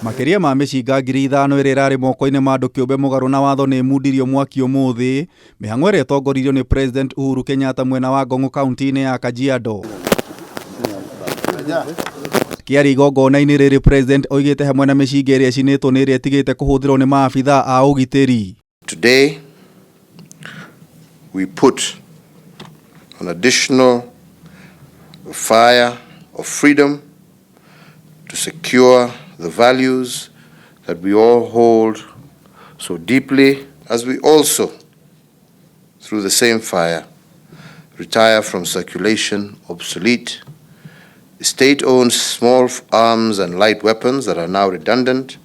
Makĩria ma mĩcinga 5,000 ĩrĩa ĩrarĩ moko-inĩ ma andũ kĩũmbe mũgarũ na watho nĩ ĩmundirio mwaki ũmũthĩ, mĩhang'o ĩrĩa ĩtongoririo nĩ President Uhuru Kenyatta mwena wa Ngong'o kaunti-inĩ ya Kajiado. Akĩaria igongona-inĩ rĩrĩ President oigĩte hamwe na mĩcinga ĩrĩa ĩcinĩtwo nĩ ĩrĩa ĩtigĩte kũhũthĩrwo nĩ maabithaa a ũgitĩri. Today, we put an additional fire of freedom to secure the values that we all hold so deeply, as we also, through the same fire, retire from circulation obsolete state-owned small arms and light weapons that are now redundant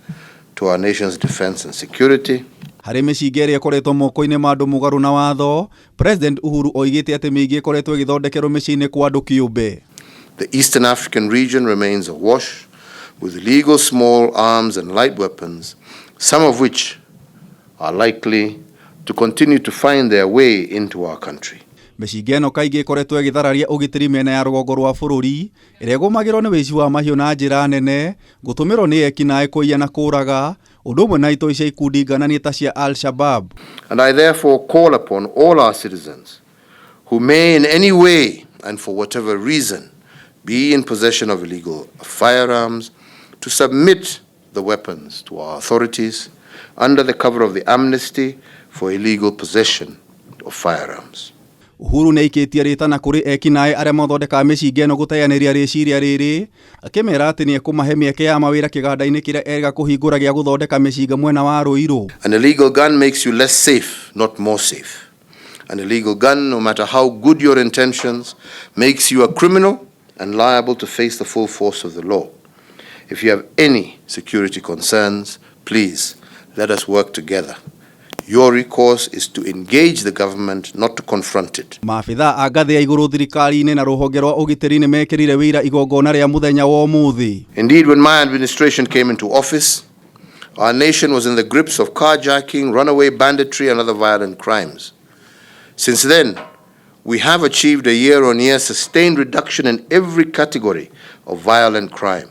to our nation's defense and security. Harĩ mĩcinga ĩrĩa ĩkoretwo moko-inĩ ma andũ mũgarũ na watho, President Uhuru oigĩte atĩ mĩingĩ ĩkoretwo ĩgĩthondekerwo mĩciĩ-inĩ kwa andũ kĩũmbe. The Eastern African region remains awash with illegal small arms and light weapons, some of which are likely to continue to find their way into our country. Mĩcinga ĩno kaingĩ ĩkoretwo ĩgĩthararia ũgitĩri mĩena ya rũgongo rwa bũrũri, ĩrĩa ĩgũmagĩrwo nĩ wĩici wa mahiũ na njĩra nene, gũtũmĩrwo nĩ ekinaĩ kũiya na kũraga, ũndũ ũmwe na itoi cia ikundi ngananie ta cia Al-Shabaab. And I therefore call upon all our citizens who may in any way and for whatever reason be in possession of illegal firearms to submit the weapons to our authorities under the cover of the amnesty for illegal possession of firearms. Uhuru nĩ aikĩtie rĩtana kũrĩ ekinaĩ arĩa mathondekaga mĩcinga ĩno gũteanĩria rĩciria rĩrĩ, akĩmera atĩ nĩ ekũmahe mĩeke ya mawĩra kĩganda-inĩ kĩrĩa erĩga kũhingũra gĩa gũthondeka mĩcinga mwena wa Ruiru. An illegal gun makes you less safe, not more safe. An illegal gun, no matter how good your intentions, makes you a criminal and liable to face the full force of the law. If you have any security concerns, please let us work together. Your recourse is to engage the government, not to confront it. Maabithaa a ngathĩ ya igũrũ thirikari-inĩ na rũhonge rwa ũgitĩri nĩ mekĩrire wĩira igongona rĩa mũthenya wa ũmũthĩ. Indeed, when my administration came into office, our nation was in the grips of carjacking, runaway banditry, and other violent crimes. Since then, we have achieved a year-on-year sustained reduction in every category of violent crime.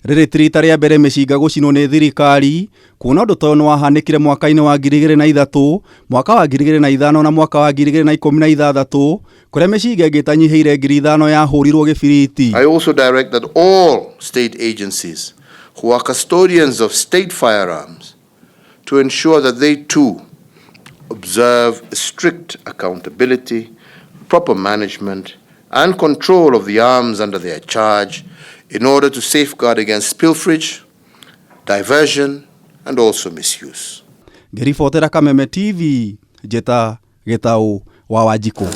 Rĩrĩ ti rita rĩa mbere mĩcinga gũcinwo nĩ thirikari, kuona ũndũ ta ũyũ nĩwahanĩkire mwaka-inĩ wa 2003, mwaka wa 2005 na mwaka wa 2016, kũrĩa mĩcinga ĩngĩ ĩtanyihĩire 5,000 yahũrirwo gĩbiriti. I also direct that all state agencies who are custodians of state firearms to ensure that they too observe strict accountability, proper management, and control of the arms under their charge in order to safeguard against pilferage, diversion, and also misuse. Ngĩribotera Kameme TV, njĩta Gĩtaũ wa Wanjikũ.